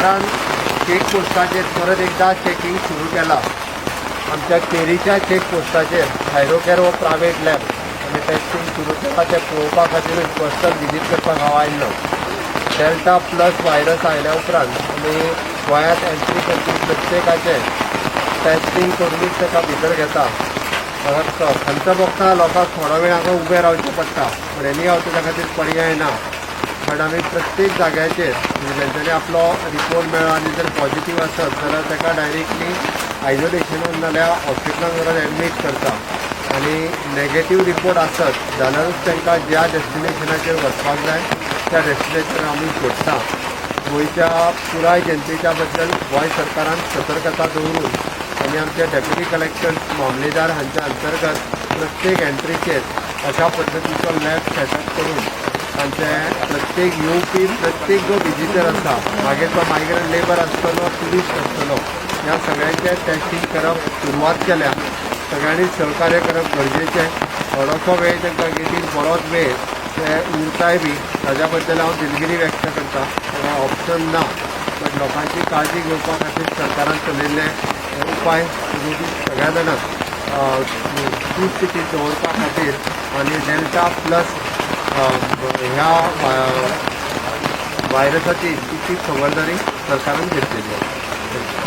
सरकारान चेक पोस्टाचेर परत एकदा चेकिंग सुरू केला. आमच्या केरीच्या चेक पोस्टाचेर थायरोकेअर हो प्रायवेट लॅब आमी टेस्टिंग सुरू केलां, तें पळोवपा खातीरूच पर्सनल विजीट करपाक हांव आयिल्लो. डेल्टा प्लस व्हायरस आयल्या उपरांत आमी गोंयांत एंट्री करपी प्रत्येकाचें टेस्टिंग करुनूच ताका भितर घेता. म्हाका खंत भोगता, लोकांक थोडो वेळ हांगा उबें रावचें पडटा, पूण एनी हांव तेच्या खातीर पर्याय ना. बट आमी प्रत्येक जाग्याचेर, म्हणजे तेंच्यांनी आपलो रिपोर्ट मेळ्ळो आनी जर पॉझिटीव आसत जाल्यार ताका डायरेक्टली आयजोलेशनान नाल्यार हॉस्पिटलान व्हरोन एडमीट करता आनी नेगेटीव रिपोर्ट आसत जाल्यारूच तांकां ज्या डेस्टिनेशनाचेर वचपाक जाय त्या डेस्टिनेशनार आमी सोडटा. गोंयच्या पुराय जनतेच्या बद्दल गोंय सरकारान सतर्कता दवरून आनी आमचे डेप्युटी कलेक्टर, मामलेदार हांच्या अंतर्गत प्रत्येक एंट्रीचेर अशा पद्दतीचो लॅब सेटअप करून तांचे प्रत्येक येवपी, प्रत्येक जो विजिटर आसा, मागीर तो मायग्रंट लेबर आसतलो, ट्युरिस्ट आसतलो, ह्या सगळ्यांचें टेस्टिंग करप सुरवात केल्या. सगळ्यांनी सहकार्य करप गरजेचें. थोडोसो वेळ तांकां गेटीर बरोच वेळ ते उरताय बी, ताज्या बद्दल हांव दिलगिरी व्यक्त करता. ताका ऑप्शन ना, बट लोकांची काळजी घेवपा खातीर सरकारान चलयल्ले हे उपाय सगळ्या जाणांक सुस्थितीत दवरपा खातीर आनी डेल्टा प्लस ह्या व्हायरसाची तितकी खबरदारी सरकारान घेतलेली आसा.